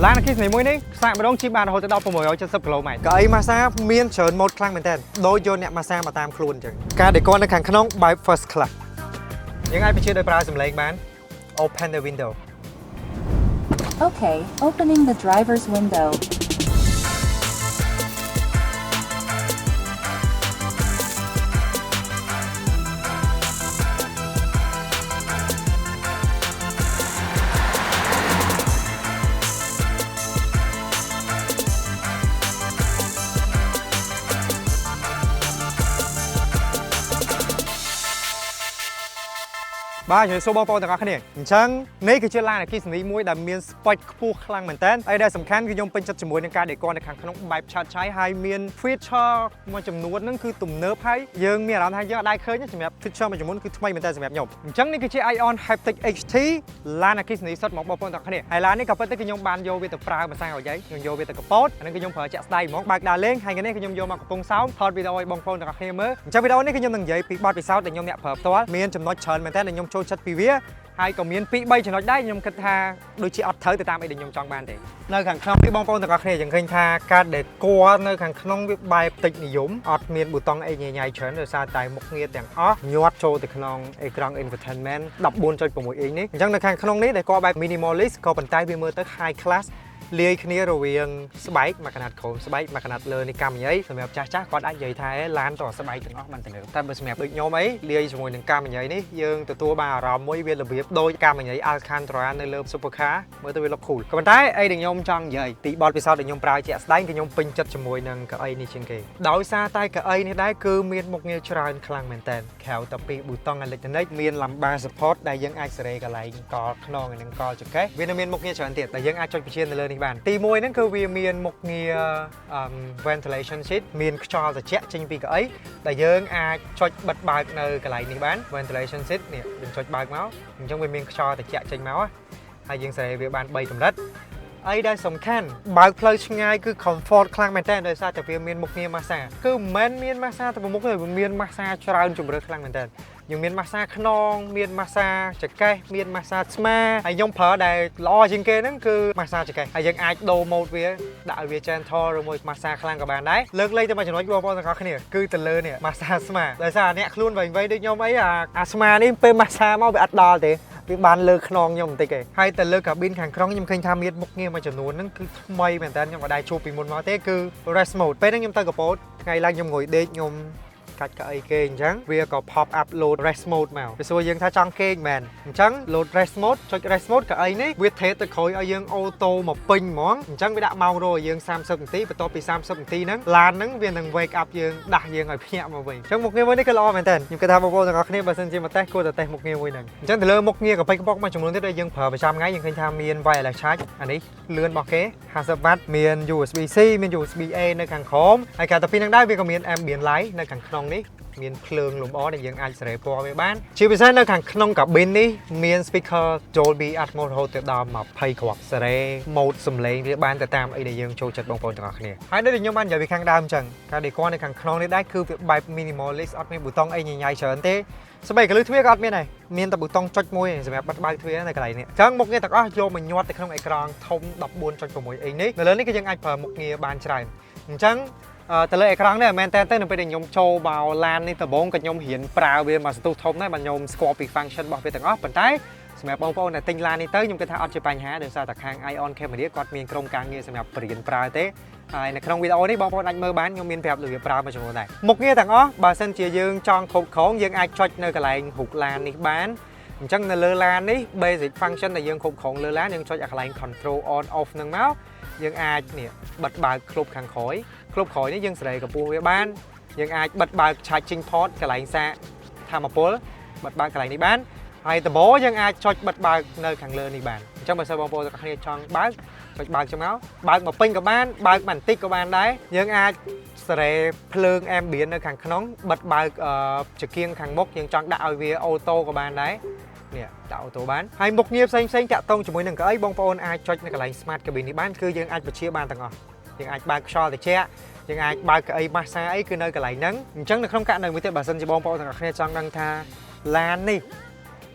ឡានអគ្គិសនីមួយនេះសាកម្ដងជិះបានរហូតដល់670គីឡូម៉ែត្រកៅអីម៉ាសាមានច្រើនម៉ូតខ្លាំងមែនទែនដូចយកអ្នកម៉ាសាមកតាមខ្លួនអញ្ចឹងការដេកនៅខាងក្នុងបែប first class យើងអាចបញ្ជាដោយប្រើសំឡេងបាន Open the window. Okay, opening the driver's window. បាទជំរាបសួរបងប្អូនទាំងអស់គ្នាអញ្ចឹងនេះគឺជាឡានអគ្គិសនីមួយដែលមាន spec ខ្ពស់ខ្លាំងមែនតើហើយដែលសំខាន់គឺខ្ញុំពេញចិត្តជាមួយនឹងការ decor នៅខាងក្នុងបែបឆើតឆាយហើយមាន feature មួយចំនួនហ្នឹងគឺទំនើបហើយយើងមានអារម្មណ៍ថាយើងអត់ដែលឃើញទេសម្រាប់ feature មួយចំនួនគឺថ្មីមែនតើសម្រាប់ខ្ញុំអញ្ចឹងនេះគឺជា Aion Hyptec HT ឡានអគ្គិសនីសុទ្ធមកបងប្អូនទាំងអស់គ្នាហើយឡាននេះក៏ពិតទៅគឺខ្ញុំបានយកវាទៅប្រើមួយសាឲ្យយាយខ្ញុំយកវាទៅកពតអានេះគឺខ្ញុំប្រើជាក់ស្ដែងហ្មងបើកដើរលេងហើយថ្ងៃនេះគឺខ្ញុំយកមកកំពង់សោមថតវីដេអូឲ្យបងប្អូនទាំងអស់គ្នាមើលអញ្ចឹងវីដេអូនេះគឺខ្ញុំនឹងនិយាយពីបទពិសោធន៍ដែលខ្ញុំអ្នកប្រើផ្ទាល់មានចំណុចច្រើនមែនតើដែលខ្ញុំចូលចិត្តពីវាហើយក៏មាន2 3ចំណុចដែរខ្ញុំគិតថាដូចជាអត់ត្រូវទៅតាមអីដែលខ្ញុំចង់បានទេនៅខាងក្នុងនេះបងប្អូនទាំងអស់គ្នាយើងឃើញថាការ decor នៅខាងក្នុងវាបែបតិចនិយមអត់មានប៊ូតុងអីញញ៉ៃច្រើនដោយសារតែមុខងារទាំងអស់ញាត់ចូលទៅក្នុងអេក្រង់ infotainment 14.6 អ៊ីងនេះអញ្ចឹងនៅខាងក្នុងនេះ decor បែប minimalist ក៏ប៉ុន្តែវាមើលទៅ high class លាយគ្នារវាងស្បែកមួយកណាត់ក្រោមស្បែកមួយកណាត់លើនេះកម្មញ៉ៃសម្រាប់ចាស់ចាស់គាត់អាចនិយាយថាឡានតស្បែកទាំងអស់បានទៅលើតែបើសម្រាប់ដូចខ្ញុំអីលាយជាមួយនឹងកម្មញ៉ៃនេះយើងទទួលបានអារម្មណ៍មួយវារបៀបដូចកម្មញ៉ៃ Alcantara នៅលើ Supercar មើលទៅវា look cool ក៏ប៉ុន្តែអីដែលខ្ញុំចង់និយាយទីបទពិសោធន៍ដែលខ្ញុំប្រើជាក់ស្ដែងគឺខ្ញុំពេញចិត្តជាមួយនឹងកៅអីនេះជាងគេដោយសារតែកៅអីនេះដែរគឺមានមុខងារច្រើនខ្លាំងមែនតើក្រៅតែពីប៊ូតុងអេឡិចត្រូនិកមាន lumbar support ដែលយើងអាចសេរីកន្លែងកខ្នងនិងកចង្កេះវានៅមានមុខងារច្រើនទៀតដែលយើងអាចចុចបញ្ជានៅលើនេះបានទីមួយហ្នឹងគឺវាមានមុខងារ ventilation seat មានខ្យល់ត្រជាក់ចេញពីកៅអីដែលយើងអាចចុចបិទបើកនៅកន្លែងនេះបាន ventilation seat នេះយើងចុចបើកមកអញ្ចឹងវាមានខ្យល់ត្រជាក់ចេញមកហើយយើងសេរីវាបាន3កម្រិតអីដែលសំខាន់បើកផ្លូវឆ្ងាយគឺ comfort ខ្លាំងមែនតើដោយសារតែវាមានមុខងារម៉ាសាគឺមិនមែនមានម៉ាសាតែមួយមុខទេវាមានម៉ាសាច្រើនជម្រើសខ្លាំងមែនតើយើងមានម៉ាសាខ្នងមានម៉ាសាចង្កេះមានម៉ាសាស្មាហើយខ្ញុំប្រើដែលល្អជាងគេហ្នឹងគឺម៉ាសាចង្កេះហើយយើងអាចដូរ mode វាដាក់ឲ្យវា gentle ឬមួយម៉ាសាខ្លាំងក៏បានដែរលើកលែងតែមួយចំណុចបងប្អូនទាំងអស់គ្នាគឺទៅលើនេះម៉ាសាស្មាដោយសារអ្នកខ្លួនវែងៗដូចខ្ញុំអីអាស្មានេះពេលម៉ាសាមកវាអត់ដល់ទេវាបានលើខ្នងខ្ញុំបន្តិចឯងហើយទៅលើកាប៊ីនខាងក្នុងខ្ញុំឃើញថាមានមុខងារមួយចំនួនហ្នឹងគឺថ្មីមែនតើខ្ញុំក៏ដែរជួបពីមុនមកទេគឺ rest mode ពេលហ្នឹងខ្ញុំទៅកពតថ្ងៃឡើងខ្ញុំងុយដេកខ្ញុំកាច់កៅអីគេអញ្ចឹងវាក៏ pop up load rest mode មកវាសួរយើងថាចង់គេងមែនអញ្ចឹង load rest mode ចុច rest mode កៅអីនេះវាថេទៅក្រោយឲ្យយើង auto មកពេញហ្មងអញ្ចឹងវាដាក់ម៉ោងរឲ្យយើង30នាទីបន្ទាប់ពី30នាទីហ្នឹងឡានហ្នឹងវានឹង wake up យើងដាស់យើងឲ្យភ្ញាក់មកវិញអញ្ចឹងមុខងារមួយនេះគឺល្អមែនតើខ្ញុំគិតថាបងប្អូនទាំងអស់គ្នាបើសិនជាមកតេស្តគួរតែតេស្តមុខងារមួយហ្នឹងអញ្ចឹងទៅលើមុខងារកប៉ិកប៉ុកមួយចំនួនទៀតដែលយើងប្រើប្រចាំថ្ងៃយើងឃើញថាមាន wireless charge អានេះលឿនរបស់គេ50 W មាន USB C មាន USB A នៅខាងក្រោមហើយក្រៅតែពីហ្នឹងដែរវាក៏មាន ambient light នៅខាងក្នុងនេះមានភ្លើងលម្អដែលយើងអាចសេរីពណ៌វាបានជាពិសេសនៅខាងក្នុងកាប៊ីននេះមាន speaker Dolby Atmos រហូតទៅដល់20គ្រាប់សេរី mode សំឡេងវាបានទៅតាមអីដែលយើងចូលចិត្តបងប្អូនទាំងអស់គ្នាហើយដូចដែលខ្ញុំបាននិយាយពីខាងដើមអញ្ចឹងការ decor នៅខាងក្នុងនេះដែរគឺវាបែប minimalist អត់មានប៊ូតុងអីញញ៉ៃច្រើនទេសម្បីកលឹះទ្វារក៏អត់មានដែរមានតែប៊ូតុងចុចមួយសម្រាប់បិទបើកទ្វារនៅកន្លែងនេះអញ្ចឹងមុខងារទាំងអស់យកមកញាត់ទៅក្នុងអេក្រង់ធំ14.6អ៊ីងនេះនៅលើនេះគឺយើងអាចប្រើមុខងារបានច្រើនអញ្ចឹងទៅលើអេក្រង់នេះមែនតើទៅនៅពេលដែលខ្ញុំចូលមកឡាននេះដំបូងក៏ខ្ញុំរៀនប្រើវាមកសន្ទុះធំដែរបាទខ្ញុំស្គាល់ពី function របស់វាទាំងអស់ប៉ុន្តែសម្រាប់បងប្អូនដែលទិញឡាននេះទៅខ្ញុំគិតថាអត់ជាបញ្ហាដោយសារតែខាង Aion Cambodia គាត់មានក្រុមការងារសម្រាប់បរៀនប្រើទេហើយនៅក្នុងវីដេអូនេះបងប្អូនអាចមើលបានខ្ញុំមានប្រាប់របៀបប្រើមួយចំនួនដែរមុខងារទាំងអស់បើសិនជាយើងចង់គ្រប់គ្រងយើងអាចចុចនៅកន្លែងរូបឡាននេះបានអញ្ចឹងនៅលើឡាននេះ basic function ដែលយើងគ្រប់គ្រងលើឡានយើងចុចអាកន្លែង control on off ហ្នឹងមកយើងអាចនេះបិទបើកក្លុបខាងក្រោយក្លុបក្រោយនេះយើងសេរីកម្ពស់វាបានយើងអាចបិទបើក charging port កន្លែងសាកធម្មពលបិទបើកកន្លែងនេះបានហើយដំបូងយើងអាចចុចបិទបើកនៅខាងលើនេះបានអញ្ចឹងបើសិនបងប្អូនទាំងអស់គ្នាចង់បើកចុចបើកចឹងមកបើកមកពេញក៏បានបើកបន្តិចក៏បានដែរយើងអាចសេរីភ្លើង ambient នៅខាងក្នុងបិទបើកចង្គៀងខាងមុខយើងចង់ដាក់ឲ្យវា auto ក៏បានដែរនេះដាក់ auto បានហើយមុខងារផ្សេងផ្សេងតាក់ទងជាមួយនឹងកៅអីបងប្អូនអាចចុចនៅកន្លែង smart cabin នេះបានគឺយើងអាចបញ្ជាបានទាំងអស់យើងអាចបើកខ្យល់ត្រជាក់យើងអាចបើកកៅអីម៉ាស្សាអីគឺនៅកន្លែងហ្នឹងអញ្ចឹងនៅក្នុងករណីមួយទៀតបើសិនជាបងប្អូនទាំងអស់គ្នាចង់ដឹងថាឡាននេះ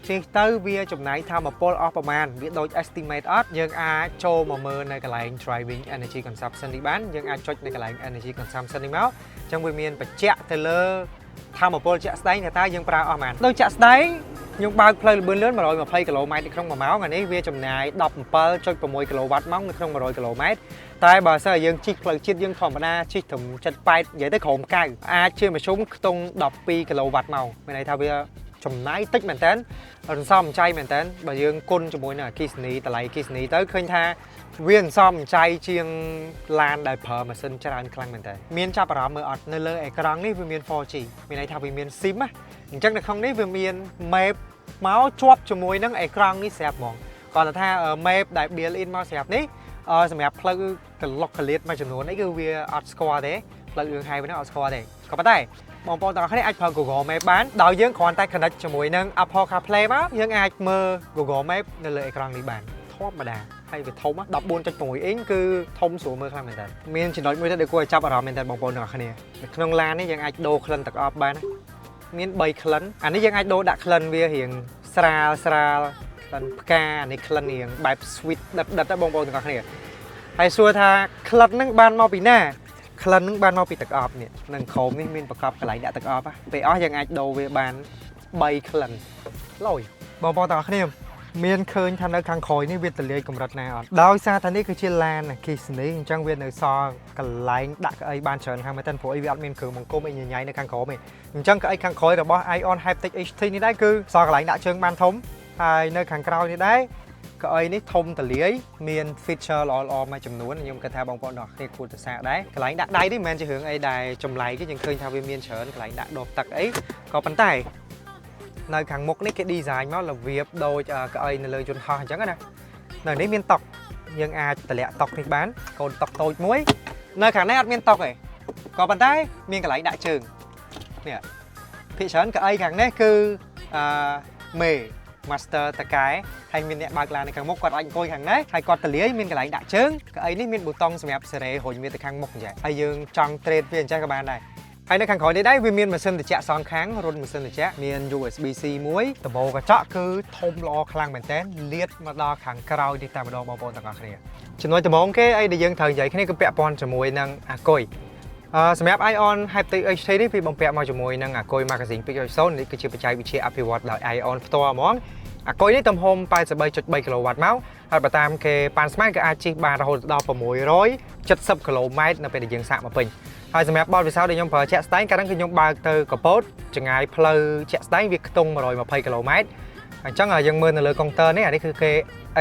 ជិះទៅវាចំណាយថាមពលអស់ប្រមាណវាដូច estimate អត់យើងអាចចូលមកមើលនៅកន្លែង driving energy consumption នេះបានយើងអាចចុចនៅកន្លែង energy consumption នេះមកអញ្ចឹងវាមានបញ្ជាក់ទៅលើថាមពលជាក់ស្ដែងថាតើយើងប្រើអស់ប៉ុន្មានដូចជាក់ស្ដែងខ្ញុំបើកផ្លូវល្បឿនលឿន120គីឡូម៉ែត្រនៅក្នុង1ម៉ោងអានេះវាចំណាយ17.6គីឡូវ៉ាត់ម៉ោងនៅក្នុង100គីឡូម៉ែត្រតែបើសិនជាយើងជិះផ្លូវជាតិយើងធម្មតាជិះត្រឹម78និយាយទៅក្រោម9អាចជាមធ្យមខ្ទង់12គីឡូវ៉ាត់ម៉ោងមានន័យថាវាចំណាយតិចមែនតើរន្សំចៃមែនតើបើយើងគុណជាមួយនឹងអគ្គិសនីតម្លៃអគ្គិសនីទៅឃើញថាវាអន្សំចៃជាងឡានដែលប្រើម៉ាស៊ីនច្រើនខ្លាំងមែនតើមានចាប់អារម្មណ៍មើលអត់នៅលើអេក្រង់នេះវាមាន 4G មានន័យថាវាមាន SIM ណាអញ្ចឹងនៅក្នុងនេះវាមាន map មកជាប់ជាមួយនឹងអេក្រង់នេះស្រាប់ហ្មងគាត់ថា map ដែល built in មកស្រាប់នេះសម្រាប់ផ្លូវកលុកកលៀតមួយចំនួននេះគឺវាអត់ស្គាល់ទេផ្លូវរឿង highway ហ្នឹងអត់ស្គាល់ទេក៏ប៉ុន្តែបងប្អូនទាំងអស់គ្នាអាចប្រើ Google Map បានដោយយើងគ្រាន់តែ connect ជាមួយនឹង Apple CarPlay មកយើងអាចមើល Google Map នៅលើអេក្រង់នេះបានធម្មតាហើយវាធំ14.6អ៊ីងគឺធំស្រួលមើលខ្លាំងមែនតើមានចំណុចមួយទៀតដែលគួរឲ្យចាប់អារម្មណ៍មែនតើបងប្អូនទាំងអស់គ្នានៅក្នុងឡាននេះយើងអាចដូរក្លិនទឹកអប់បានណាមាន3ក្លិនអានេះយើងអាចដូរដាក់ក្លិនវារៀងស្រាលស្រាលក្លិនផ្កាអានេះក្លិនរៀងបែប sweet ដិតដិតទៅបងប្អូនទាំងអស់គ្នាហើយសួរថាក្លិនហ្នឹងបានមកពីណាក្លិនហ្នឹងបានមកពីទឹកអប់នេះនឹងក្រោមនេះមានប្រកបកន្លែងដាក់ទឹកអប់ពេលអស់យើងអាចដូរវាបាន3ក្លិនលយបងប្អូនទាំងអស់គ្នាមានឃើញថានៅខាងក្រោយនេះវាទលាយកម្រិតណាអត់ដោយសារថានេះគឺជាឡានអគ្គិសនីអញ្ចឹងវានៅសល់កន្លែងដាក់កៅអីបានច្រើនខាងមែនទែនព្រោះអីវាអត់មានគ្រឿងបង្គុំអីញញៃនៅខាងក្រោមទេអញ្ចឹងកៅអីខាងក្រោយរបស់ Aion Hyptec HT នេះដែរគឺសល់កន្លែងដាក់ជើងបានធំហើយនៅខាងក្រោយនេះដែរកៅអីនេះធំទលាយមាន feature ល្អៗមួយចំនួនខ្ញុំគិតថាបងប្អូនទាំងអស់គ្នាគួរទៅសាកដែរកន្លែងដាក់ដៃនេះមិនមែនជារឿងអីដែលចម្លែកទេយើងឃើញថាវាមានច្រើនកន្លែងដាក់ដបទឹកអីក៏ប៉ុន្តែនៅខាងមុខនេះគេ design មករបៀបដូចកៅអីនៅលើយន្តហោះអញ្ចឹងណានៅនេះមានតុយើងអាចតម្លាក់តុនេះបានកូនតុតូចមួយនៅខាងនេះអត់មានតុទេក៏ប៉ុន្តែមានកន្លែងដាក់ជើងនេះភាគច្រើនកៅអីខាងនេះគឺអឺមេ master តកែហើយមានអ្នកបើកឡាននៅខាងមុខគាត់អាចអង្គុយខាងនេះហើយគាត់ទលាយមានកន្លែងដាក់ជើងកៅអីនេះមានប៊ូតុងសម្រាប់សេរីរុញវាទៅខាងមុខអញ្ចឹងហើយយើងចង់ trade វាអញ្ចឹងក៏បានដែរហើយនៅខាងក្រោយនេះដែរវាមានម៉ាស៊ីនត្រជាក់សងខាងរុនម៉ាស៊ីនត្រជាក់មាន USB-C មួយដំបូលកញ្ចក់គឺធំល្អខ្លាំងមែនទែនលាតមកដល់ខាងក្រោយនេះតែម្ដងបងប្អូនទាំងអស់គ្នាចំណុចដំបូងគេអីដែលយើងត្រូវនិយាយគ្នាគឺពាក់ព័ន្ធជាមួយនឹងអាគុយសម្រាប់ Aion Hyptec HT នេះវាបំពាក់មកជាមួយនឹងអាគុយ Magazine 2.0នេះគឺជាបច្ចេកវិទ្យាអភិវឌ្ឍដោយ Aion ផ្ទាល់ហ្មងអាគុយនេះទំហំ83.3គីឡូវ៉ាត់មកហើយបើតាមគេប៉ាន់ស្មានគឺអាចជិះបានរហូតដល់670គីឡូម៉ែត្រនៅពេលដែលយើងសាកមកពេញហើយសម្រាប់បទពិសោធន៍ដែលខ្ញុំប្រើជាក់ស្ដែងកាលហ្នឹងគឺខ្ញុំបើកទៅកពតចម្ងាយផ្លូវជាក់ស្ដែងវាខ្ទង់120គីឡូម៉ែត្រអញ្ចឹងយើងមើលនៅលើកុងទ័រនេះអានេះគឺគេ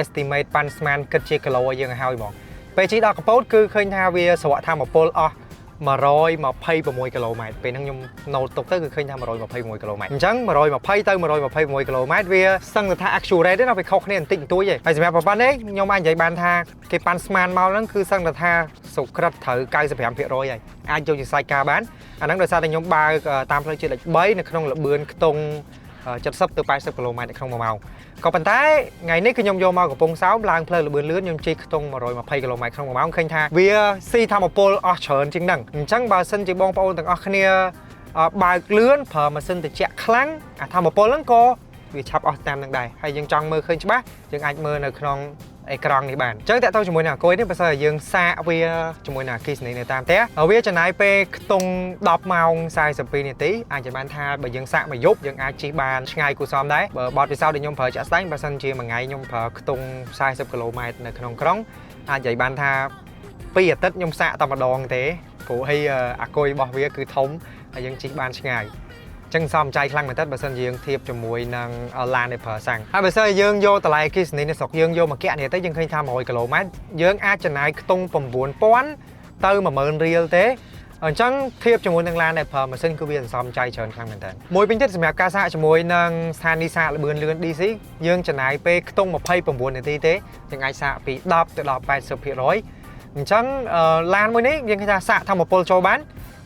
estimate ប៉ាន់ស្មានគិតជាគីឡូឲ្យយើងឲ្យហើយហ្មងពេលជិះដល់កពតគឺឃើញថាវាស្រកថាមពលអស់126គីឡូម៉ែត្រពេលហ្នឹងខ្ញុំ note ទុកទៅគឺឃើញថា126គីឡូម៉ែត្រអញ្ចឹង120ទៅ126គីឡូម៉ែត្រវាសឹងតែថា accurate ទេណាវាខុសគ្នាបន្តិចបន្តួចទេហើយសម្រាប់ប្រព័ន្ធនេះខ្ញុំអាចនិយាយបានថាគេប៉ាន់ស្មានមកហ្នឹងគឺសឹងតែថាសុក្រិតត្រូវ95%ហើយអាចយកជាសាច់ការបានអាហ្នឹងដោយសារតែខ្ញុំបើកតាមផ្លូវជាតិលេខ3នៅក្នុងល្បឿនខ្ទង់70ទៅ80គីឡូម៉ែត្រនៅក្នុង1ម៉ោងក៏ប៉ុន្តែថ្ងៃនេះគឺខ្ញុំយកមកកំពង់សោមឡើងផ្លូវល្បឿនលឿនខ្ញុំជិះខ្ទង់120គីឡូម៉ែត្រក្នុង1ម៉ោងឃើញថាវាស៊ីថាមពលអស់ច្រើនជាងហ្នឹងអញ្ចឹងបើសិនជាបងប្អូនទាំងអស់គ្នាបើកលឿនប្រើម៉ាស៊ីនត្រជាក់ខ្លាំងអាថាមពលហ្នឹងក៏វាឆាប់អស់តាមនឹងដែរហើយយើងចង់មើលឃើញច្បាស់យើងអាចមើលនៅក្នុងអេក្រង់នេះបានអញ្ចឹងតើតើជាមួយនឹងអាគុយនេះបើសិនជាយើងសាកវាជាមួយនឹងអគ្គិសនីនៅតាមផ្ទះវាចំណាយពេលខ្ទង់10ម៉ោង42នាទីអាចจะបានថាបើយើងសាកមួយយប់យើងអាចជិះបានឆ្ងាយគួរសមដែរបើបទពិសោធន៍ដែលខ្ញុំប្រើជាក់ស្ដែងបើសិនជាមួយថ្ងៃខ្ញុំប្រើខ្ទង់40គីឡូម៉ែត្រនៅក្នុងក្រុងអាចនិយាយបានថាពីរអាទិត្យខ្ញុំសាកតែម្ដងទេព្រោះអីអាគុយរបស់វាគឺធំហើយយើងជិះបានឆ្ងាយចឹងសំចៃខ្លាំងមែនតើបើសិនជាយើងធៀបជាមួយនឹងឡានដែលប្រើសាំងហើយបើសិនជាយើងយកតម្លៃអគ្គិសនីនៅស្រុកយើងយកមកគណនាទៅយើងឃើញថា100គីឡូម៉ែត្រយើងអាចចំណាយខ្ទង់9000ទៅ10000រៀលទេអញ្ចឹងធៀបជាមួយនឹងឡានដែលប្រើម៉ាស៊ីនគឺវាសន្សំចៃច្រើនខ្លាំងមែនតើមួយវិញទៀតសម្រាប់ការសាកជាមួយនឹងស្ថានីយ៍សាកល្បឿនលឿន DC យើងចំណាយពេលខ្ទង់29នាទីទេយើងអាចសាកពី10ទៅដល់80%អញ្ចឹងឡានមួយនេះយើងឃើញថាសាកថាមពលចូលបាន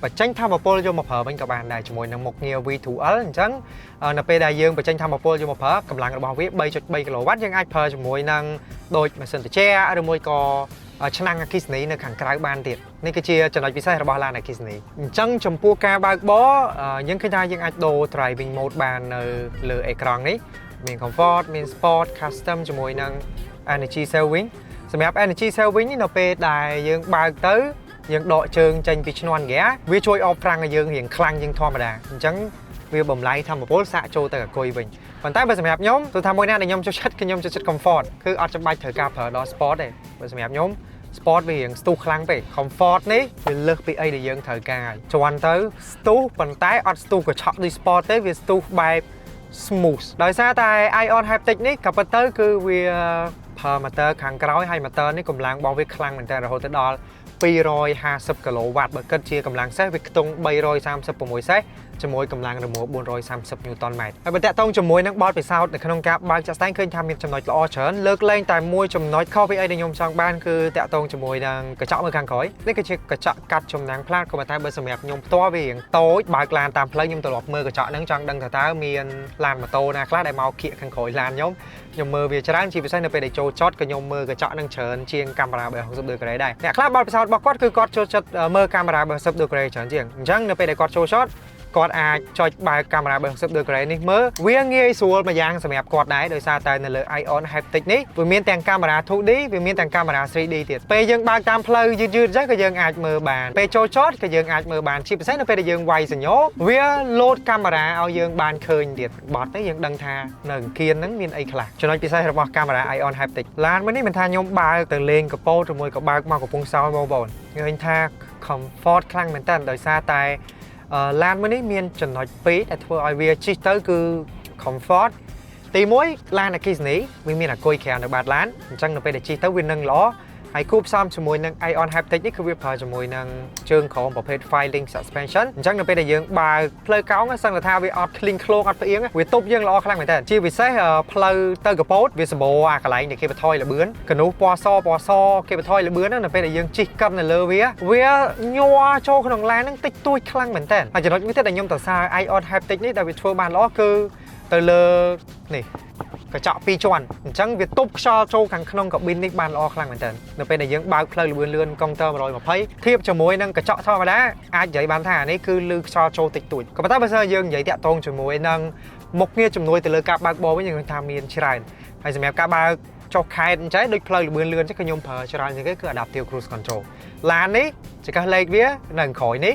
បញ្ចេញថាមពលយកមកប្រើវិញក៏បានដែរជាមួយនឹងមុខងារ V2L អញ្ចឹងនៅពេលដែលយើងបញ្ចេញថាមពលយកមកប្រើកម្លាំងរបស់វា3.3គីឡូវ៉ាត់យើងអាចប្រើជាមួយនឹងដូចម៉ាស៊ីនត្រជាក់ឬមួយក៏ឆ្នាំងអគ្គិសនីនៅខាងក្រៅបានទៀតនេះគឺជាចំណុចពិសេសរបស់ឡានអគ្គិសនីអញ្ចឹងចំពោះការបើកបរយើងឃើញថាយើងអាចដូរ driving mode បាននៅលើអេក្រង់នេះ មាន comfort មាន sport custom ជាមួយនឹង energy saving។ សម្រាប់ energy saving នេះនៅពេលដែលយើងបើកទៅយើងដកជើងចេញពីឈ្នាន់ហ្គាវាជួយអបហ្វ្រាំងឲ្យយើងរៀងខ្លាំងជាងធម្មតាអញ្ចឹងវាបំលែងថាមពលសាកចូលទៅអាគុយវិញប៉ុន្តែបើសម្រាប់ខ្ញុំទោះថាមួយណាដែលខ្ញុំចូលចិត្តគឺខ្ញុំចូលចិត្ត comfort គឺអត់ចាំបាច់ត្រូវការប្រើដល់ sport ទេ។បើសម្រាប់ខ្ញុំ sport វារៀងស្ទុះខ្លាំងពេក comfort នេះវាលើសពីអីដែលយើងត្រូវការហើយជាន់ទៅស្ទុះប៉ុន្តែអត់ស្ទុះកញ្ឆក់ដូច sport ទេវាស្ទុះបែប smooth ដោយសារតែ Aion Hyptec នេះក៏ពិតទៅគឺវាប្រើ motor ខាងក្រោយហើយ motor នេះកម្លាំងរបស់វាខ្លាំងមែនទែនរហូតទៅដល់250គីឡូវ៉ាត់បើគិតជាកម្លាំងសេះវាខ្ទង់336សេះជាមួយកម្លាំងរមួល430ញូតនម៉ែត្រហើយបើតាក់ទងជាមួយនឹងបទពិសោធន៍នៅក្នុងការបើកចាក់ស្ដែងឃើញថាមានចំណុចល្អច្រើនលើកលែងតែមួយចំណុចខុសពីអីដែលខ្ញុំចង់បានគឺតាក់ទងជាមួយនឹងកញ្ចក់មើលខាងក្រោយនេះគឺជាកញ្ចក់កាត់ចំណាំងផ្លាតក៏ប៉ុន្តែបើសម្រាប់ខ្ញុំផ្ទាល់វារៀងតូចបើកឡានតាមផ្លូវខ្ញុំត្រឡប់មើលកញ្ចក់ហ្នឹងចង់ដឹងថាតើមានឡានម៉ូតូណាខ្លះដែលមកគៀកខាងក្រោយឡានខ្ញុំខ្ញុំមើលវាច្រើនជាពិសេសនៅពេលដែលចូលចតក៏ខ្ញុំមើលកញ្ចក់ហ្នឹងច្រើនជាងកាមេរ៉ា360ដឺក្រេដែរអ្នកខ្លះបទពិសោធន៍របស់គាត់គឺគាត់ចូលចិត្តមើលកាមេរ៉ា360ដឺក្រេច្រើនជាងអញ្ចឹងនៅពេលដែលគាត់ចូលចតគាត់អាចចុចបើកកាមេរ៉ា360ដឺក្រេនេះមើលវាងាយស្រួលមួយយ៉ាងសម្រាប់គាត់ដែរដោយសារតែនៅលើ Aion Hyptec នេះវាមានទាំងកាមេរ៉ា 2D វាមានទាំងកាមេរ៉ា 3D ទៀតពេលយើងបើកតាមផ្លូវយឺតៗអញ្ចឹងក៏យើងអាចមើលបានពេលចូលចតក៏យើងអាចមើលបានជាពិសេសនៅពេលដែលយើងវាយសញ្ញោវាលោតកាមេរ៉ាឲ្យយើងបានឃើញទៀតបត់ទៅយើងដឹងថានៅអង្គានហ្នឹងមានអីខ្លះចំណុចពិសេសរបស់កាមេរ៉ា Aion Hyptec ឡានមួយនេះមិនថាខ្ញុំបើកទៅលេងកពោតឬមួយក៏បើកមកកំពង់សោមបងប្អូនឃើញថា comfort ខ្លាំងមែនតើដោយសារតែឡានមួយនេះមានចំណុចពីរដែលធ្វើឲ្យវាជិះទៅគឺ comfort។ ទី1ឡានអគ្គិសនីវាមានអាគុយក្រៅនៅបាតឡានអញ្ចឹងនៅពេលដែលជិះទៅវានឹងល្អហើយគួបផ្សំជាមួយនឹង Aion Hyptec នេះគឺវាប្រើជាមួយនឹងជើងក្រោមប្រភេទ Five-Link Suspension។ អញ្ចឹងនៅពេលដែលយើងបើកផ្លូវកោងសឹងតែថាវាអត់ឃ្លីងឃ្លោងអត់ផ្អៀងវាទប់យើងល្អខ្លាំងមែនទែនជាពិសេសផ្លូវទៅកពតវាសម្បូរអាកន្លែងដែលគេបន្ថយល្បឿនកនុះពណ៌សពណ៌សគេបន្ថយល្បឿនហ្នឹងនៅពេលដែលយើងជិះកិននៅលើវាវាញ័រចូលក្នុងឡានហ្នឹងតិចតួចខ្លាំងមែនទែនហើយចំណុចមួយទៀតដែលខ្ញុំសរសើរ Aion Hyptec នេះដែលវាធ្វើបានល្អគឺទៅលើនេះកញ្ចក់ពីរជាន់អញ្ចឹងវាទប់ខ្យល់ចូលខាងក្នុងកាប៊ីននេះបានល្អខ្លាំងមែនទែននៅពេលដែលយើងបើកផ្លូវលឿនលឿនកុងទ័រ120ធៀបជាមួយនឹងកញ្ចក់ធម្មតាអាចនិយាយបានថាអានេះគឺលឺខ្យល់ចូលតិចតួចក៏ប៉ុន្តែបើសិនយើងនិយាយតាក់ទងជាមួយនឹងមុខងារជំនួយទៅលើការបើកបរវិញយើងឃើញថាមានច្រើនហើយសម្រាប់ការបើកចុះខេតអញ្ចឹងដូចផ្លូវលឿនលឿនអញ្ចឹងគឺខ្ញុំប្រើច្រើនជាងគេគឺ Adaptive Cruise Control។ ឡាននេះចង្កឹះលេខវានៅក្រោយនេះ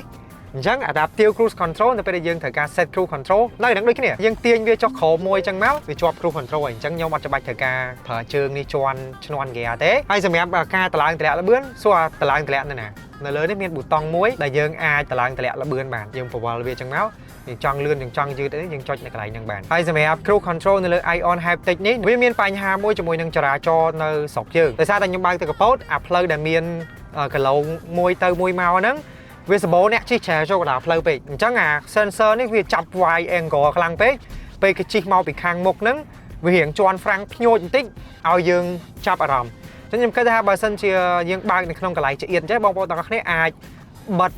អញ្ចឹង Adaptive Cruise Control នៅពេលដែលយើងត្រូវការ set cruise control នៅនឹងដូចគ្នាយើងទាញវាចុះក្រោមមួយអញ្ចឹងមកវាជាប់ cruise control ហើយអញ្ចឹងខ្ញុំអត់ចាំបាច់ត្រូវការប្រើជើងនេះជាន់ឈ្នាន់ហ្គាទេហើយសម្រាប់ការតម្លើងតម្លាក់ល្បឿនសួរតម្លើងតម្លាក់នៅណានៅលើនេះមានប៊ូតុងមួយដែលយើងអាចតម្លើងតម្លាក់ល្បឿនបានយើងបង្វិលវាអញ្ចឹងមកយើងចង់លឿនយើងចង់យឺតអីយើងចុចនៅកន្លែងហ្នឹងបានហើយសម្រាប់ cruise control នៅលើ Aion Hyptec នេះវាមានបញ្ហាមួយជាមួយនឹងចរាចរណ៍នៅស្រុកយើងដោយសារតែខ្ញុំបើកទៅកពតអាផ្លូវដែលមានកន្លងមួយទៅមួយមកហ្នឹងវាសម្បូរអ្នកជិះជ្រែចូលកណ្ដាលផ្លូវពេកអញ្ចឹងអា sensor នេះវាចាប់ wide angle ខ្លាំងពេកពេលគេជិះមកពីខាងមុខហ្នឹងវារៀងជាន់ហ្វ្រាំងភ្ញូចបន្តិចឲ្យយើងចាប់អារម្មណ៍អញ្ចឹងខ្ញុំគិតថាបើសិនជាយើងបើកនៅក្នុងកន្លែងចង្អៀតអញ្ចឹងបងប្អូនទាំងអស់គ្នាអាចបិទ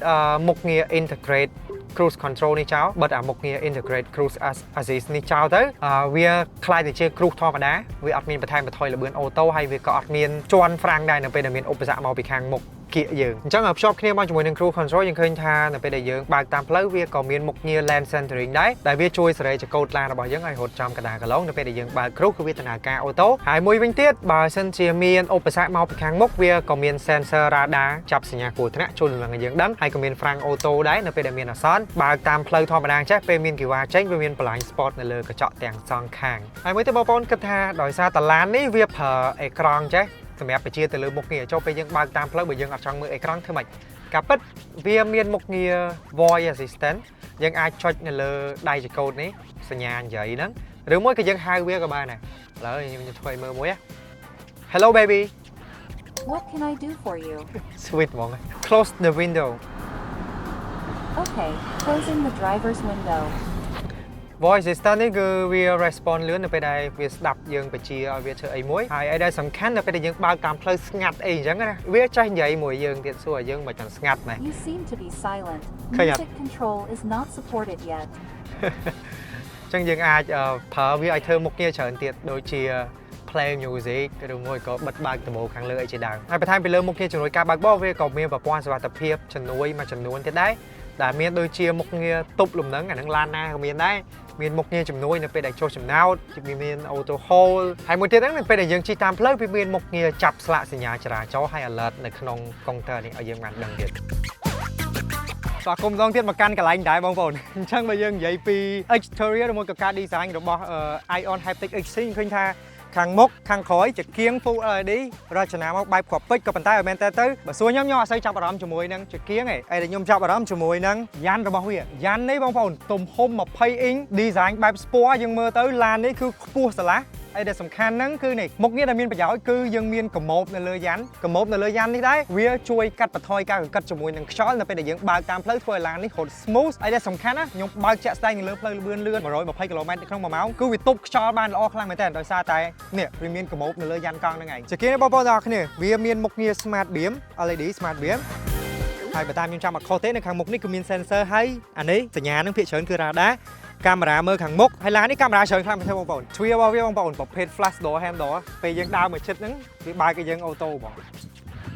មុខងារ integrate cruise control នេះចោលបិទអាមុខងារ integrate cruise assist នេះចោលទៅវាក្លាយទៅជា cruise ធម្មតាវាអត់មានបន្ថែមបន្ថយល្បឿន auto ហើយវាក៏អត់មានជាន់ហ្វ្រាំងដែរនៅពេលដែលមានឧបសគ្គមកពីខាងមុខគៀកយើងអញ្ចឹងភ្ជាប់គ្នាមកជាមួយនឹង cruise control យើងឃើញថានៅពេលដែលយើងបើកតាមផ្លូវវាក៏មានមុខងារ lane centering ដែរដែលវាជួយសេរីចកោតឡានរបស់យើងឲ្យរត់ចំកណ្ដាលកន្លងនៅពេលដែលយើងបើក cruise គឺវាដំណើរការ auto ហើយមួយវិញទៀតបើសិនជាមានឧបសគ្គមកពីខាងមុខវាក៏មាន sensor radar ចាប់សញ្ញាគ្រោះថ្នាក់ជួយលំនឹងឲ្យយើងដឹងហើយក៏មាន ហ្វ្រាំង auto ដែរនៅពេលដែលមានអាសន្នបើកតាមផ្លូវធម្មតាចេះពេលមានគេវ៉ាចេញវាមាន blind spot នៅលើកញ្ចក់ទាំងសងខាងហើយមួយទៀតបងប្អូនគិតថាដោយសារតាឡាននេះវាប្រើអេក្រង់ចេះសម្រាប់បញ្ជាទៅលើមុខងារចូលពេលយើងបើកតាមផ្លូវបើយើងអត់ចង់មើលអេក្រង់ធ្វើម៉េចការពិតវាមានមុខងារ voice assistant យើងអាចចុចនៅលើដៃចកោតនេះសញ្ញានិយាយហ្នឹងឬមួយក៏យើងហៅវាក៏បានដែរឥឡូវខ្ញុំធ្វើឲ្យមើលមួយណា Hello, baby. What can I do for you? Sweet ហ្មង Close the window. Okay, closing the driver's window. Voice assistant នេះគឺវា respond លឿននៅពេលដែលវាស្ដាប់យើងបញ្ជាឲ្យវាធ្វើអីមួយហើយអីដែលសំខាន់នៅពេលដែលយើងបើកតាមផ្លូវស្ងាត់អីអញ្ចឹងណាវាចេះនិយាយមួយយើងទៀតសួរឲ្យយើងមិនចង់ស្ងាត់ម៉េះ You seem to be silent. ឃើញអត់ Music control is not supported yet. អញ្ចឹងយើងអាចអឺប្រើវាឲ្យធ្វើមុខងារច្រើនទៀតដូចជា play music ឬមួយក៏បិទបើកដំបូលខាងលើអីជាដើមហើយបន្ថែមពីលើមុខងារជំនួយការបើកបរវាក៏មានប្រព័ន្ធសុវត្ថិភាពជំនួយមួយចំនួនទៀតដែរដែលមានដូចជាមុខងារទប់លំនឹងអាហ្នឹងឡានណាក៏មានដែរ មានមុខងារជំនួយនៅពេលដែលចុះចំណោតវាមាន auto hold ហើយមួយទៀតហ្នឹងនៅពេលដែលយើងជិះតាមផ្លូវវាមានមុខងារចាប់ស្លាកសញ្ញាចរាចរណ៍ហើយ alert នៅក្នុងកុងទ័រនេះឲ្យយើងបានដឹងទៀតស្វាគមន៍ម្ដងទៀតមកកាន់កន្លែងដែរបងប្អូនអញ្ចឹងបើយើងនិយាយពី exterior ឬមួយក៏ការ design របស់ Aion Hyptec HT ឃើញថាខាងមុខខាងក្រោយជាគៀង Full LED រចនាមកបែបគ្រាប់ពេជ្រក៏ប៉ុន្តែឲ្យមែនតើទៅបើសួរខ្ញុំខ្ញុំអត់សូវចាប់អារម្មណ៍ជាមួយនឹងជាគៀងឯងអីដែលខ្ញុំចាប់អារម្មណ៍ជាមួយនឹងយ៉ាន់របស់វាយ៉ាន់នេះបងប្អូនទំហំ20អ៊ីង design បែប sport យើងមើលទៅឡាននេះគឺខ្ពស់ស្រឡះអីដែលសំខាន់ហ្នឹងគឺនេះមុខងារដែលមានប្រយោជន៍គឺយើងមានកាម៉ូបនៅលើយ៉ាន់កាម៉ូបនៅលើយ៉ាន់នេះដែរវាជួយកាត់បន្ថយការកកិតជាមួយនឹងខ្យល់នៅពេលដែលយើងបើកតាមផ្លូវធ្វើឲ្យឡាននេះរត់ smooth អីដែលសំខាន់ណាខ្ញុំបើកជាក់ស្ដែងនៅលើផ្លូវលឿនលឿន120គីឡូម៉ែត្រក្នុង1ម៉ោងគឺវាទប់ខ្យល់បានល្អខ្លាំងមែនទែនដោយសារតែនេះវាមានកាម៉ូបនៅលើយ៉ាន់កង់ហ្នឹងឯងជាគេបងប្អូនទាំងអស់គ្នាវាមានមុខងារ smart beam LED smart beam ហើយបើតាមខ្ញុំចាំអត់ខុសទេនៅខាងមុខនេះគឺមាន sensor ហើយអានេះសញ្ញានឹងភាគច្រើនគឺ radar កាមេរ៉ាមើលខាងមុខហើយឡាននេះកាមេរ៉ាច្រើនខ្លាំងមែនទេបងប្អូនទ្វាររបស់វាបងប្អូនប្រភេទ flush door handle ពេលយើងដើរមកជិតហ្នឹងវាបើកឲ្យយើង auto បង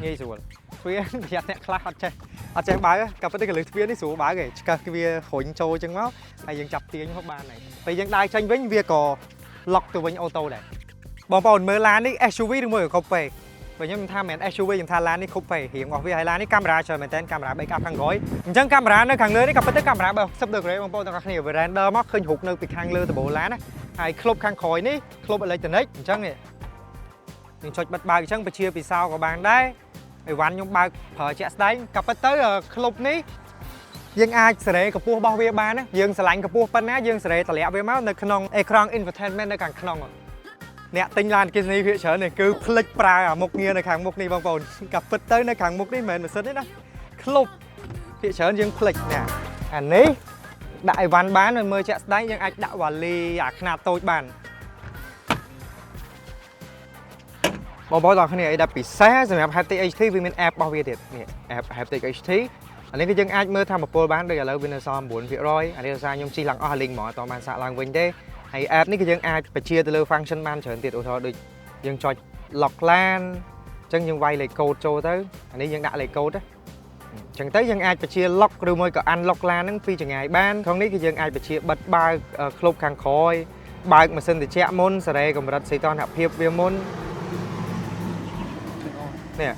ងាយស្រួលទ្វារប្រយ័ត្នអ្នកខ្លះអត់ចេះអត់ចេះបើកក៏ប៉ុន្តែកលឹះទ្វារនេះស្រួលបើកឯងឆ្កឹះវារុញចូលចឹងមកហើយយើងចាប់ទាញមកបានហើយពេលយើងដើរចេញវិញវាក៏ lock ទៅវិញ auto ដែរបងប្អូនមើលឡាននេះ SUV ឬមួយក៏ coupe បើខ្ញុំថាមិនមែន SUV ខ្ញុំថាឡាននេះ coupe រៀងរបស់វាហើយឡាននេះកាមេរ៉ាច្រើនមែនតើកាមេរ៉ា backup ខាងក្រោយអញ្ចឹងកាមេរ៉ានៅខាងលើនេះក៏ពិតទៅកាមេរ៉ា60 degree បងប្អូនទាំងអស់គ្នាវា render មកឃើញរូបនៅពីខាងលើដំបូលឡានណាហើយក្លុបខាងក្រោយនេះក្លុបអេឡិចត្រូនិកអញ្ចឹងនេះយើងចុចបិទបើកអញ្ចឹងបញ្ជាពីសោក៏បានដែរអីវ៉ាន់ខ្ញុំបើកប្រើជាក់ស្ដែងក៏ពិតទៅក្លុបនេះយើងអាចសេរីកម្ពស់របស់វាបានណាយើងស្រឡាញ់កម្ពស់ប៉ុណ្ណាយើងសេរីតម្លាក់វាមកនៅក្នុងអេក្រង់ infotainment នៅខាងក្នុងអ្នកទិញឡានអគ្គិសនីភាគច្រើននេះគឺភ្លេចប្រើអាមុខងារនៅខាងមុខនេះបងប្អូនក៏ពិតទៅនៅខាងមុខនេះមិនមែនម៉ាស៊ីនទេណាក្លុបភាគច្រើនយើងភ្លេចណាអានេះដាក់អីវ៉ាន់បានមើលជាក់ស្ដែងយើងអាចដាក់វ៉ាលីអាខ្នាតតូចបានបងប្អូនទាំងគ្នាអីដែលពិសេសសម្រាប់ Hyptec HT វាមាន app របស់វាទៀតនេះ app Hyptec HT អានេះគឺយើងអាចមើលធម្មពលបានដូចឥឡូវវានៅសល់9%អានេះដោយសារខ្ញុំជិះឡើងអស់លីងហ្មងអត់តបានសាកឡើងវិញទេហើយ app នេះគឺយើងអាចបញ្ជាទៅលើ function បានច្រើនទៀតឧទាហរណ៍ដូចយើងចុច lock ឡានអញ្ចឹងយើងវាយលេខកូដចូលទៅអានេះយើងដាក់លេខកូដណាអញ្ចឹងទៅយើងអាចបញ្ជា lock ឬមួយក៏ unlock ឡានហ្នឹងពីចម្ងាយបានក្នុងនេះគឺយើងអាចបញ្ជាបិទបើកក្លុបខាងក្រោយបើកម៉ាស៊ីនត្រជាក់មុនសេរីកម្រិតសីតុណ្ហភាពវាមុននេះ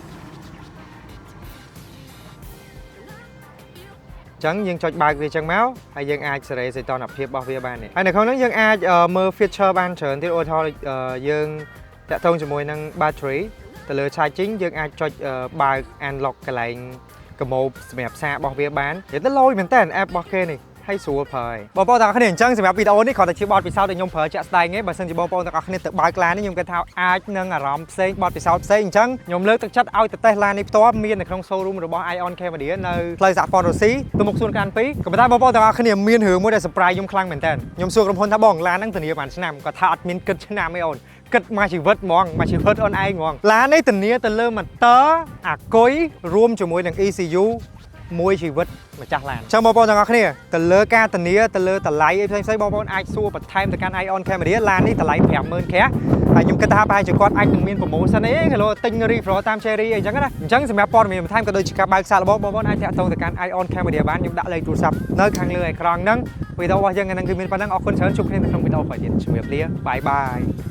អញ្ចឹងយើងចុចបើកវាអញ្ចឹងមកហើយយើងអាចសេរីសីតុណ្ហភាពរបស់វាបាននេះហើយនៅក្នុងហ្នឹងយើងអាចមើល feature បានច្រើនទៀតឧទាហរណ៍យើងតាក់ទងជាមួយនឹង battery ទៅលើ charging យើងអាចចុចបើក unlock កន្លែងកាម៉ូបសម្រាប់សាករបស់វាបាននិយាយទៅលយមែនតើ app របស់គេនេះហើយស្រួលប្រើហើយបងប្អូនទាំងអស់គ្នាអញ្ចឹងសម្រាប់វីដេអូនេះគ្រាន់តែជាបទពិសោធន៍ដែលខ្ញុំប្រើជាក់ស្ដែងទេបើសិនជាបងប្អូនទាំងអស់គ្នាទៅបើកឡាននេះខ្ញុំគិតថាអាចនឹងអារម្មណ៍ផ្សេងបទពិសោធន៍ផ្សេងអញ្ចឹងខ្ញុំលើកទឹកចិត្តឲ្យទៅតេស្តឡាននេះផ្ទាល់មាននៅក្នុង showroom របស់ Aion Cambodia នៅផ្លូវសហព័ន្ធរុស្ស៊ីទៅមុខសួនកាន2ក៏ប៉ុន្តែបងប្អូនទាំងអស់គ្នាមានរឿងមួយដែល surprise ខ្ញុំខ្លាំងមែនតើខ្ញុំសួរក្រុមហ៊ុនថាបងឡានហ្នឹងធានាបានឆ្នាំគាត់ថាអត់មានគិតឆ្នាំទេអូនគិតមួយជីវិតហ្មងមួយជីវិតអូនឯងហ្មងឡាននេះធានាទៅលើម៉ូទ័រអាគុយរួមជាមួយនឹង ECU មួយជីវិតម្ចាស់ឡានចឹងបងប្អូនទាំងអស់គ្នាទៅលើការធានាទៅលើតម្លៃអីផ្សេងៗបងប្អូនអាចសួរបន្ថែមទៅកាន់ Aion Cambodia ឡាននេះតម្លៃ50000ក្រាស់ហើយខ្ញុំគិតថាប្រហែលជាគាត់អាចនឹងមាន promotion អីគីឡូទិញ referral តាម Cherry អីចឹងណាអញ្ចឹងសម្រាប់ព័ត៌មានបន្ថែមក៏ដូចជាការបើកសាកល្បងបងប្អូនអាចតាក់ទងទៅកាន់ Aion Cambodia បានខ្ញុំដាក់លេខទូរស័ព្ទនៅខាងលើអេក្រង់ហ្នឹងវីដេអូរបស់យើងថ្ងៃហ្នឹងគឺមានប៉ុណ្ណឹងអរគុណច្រើនជួបគ្នានៅក្នុងវីដេអូក្រោយទៀតជម្រាបលា bye bye.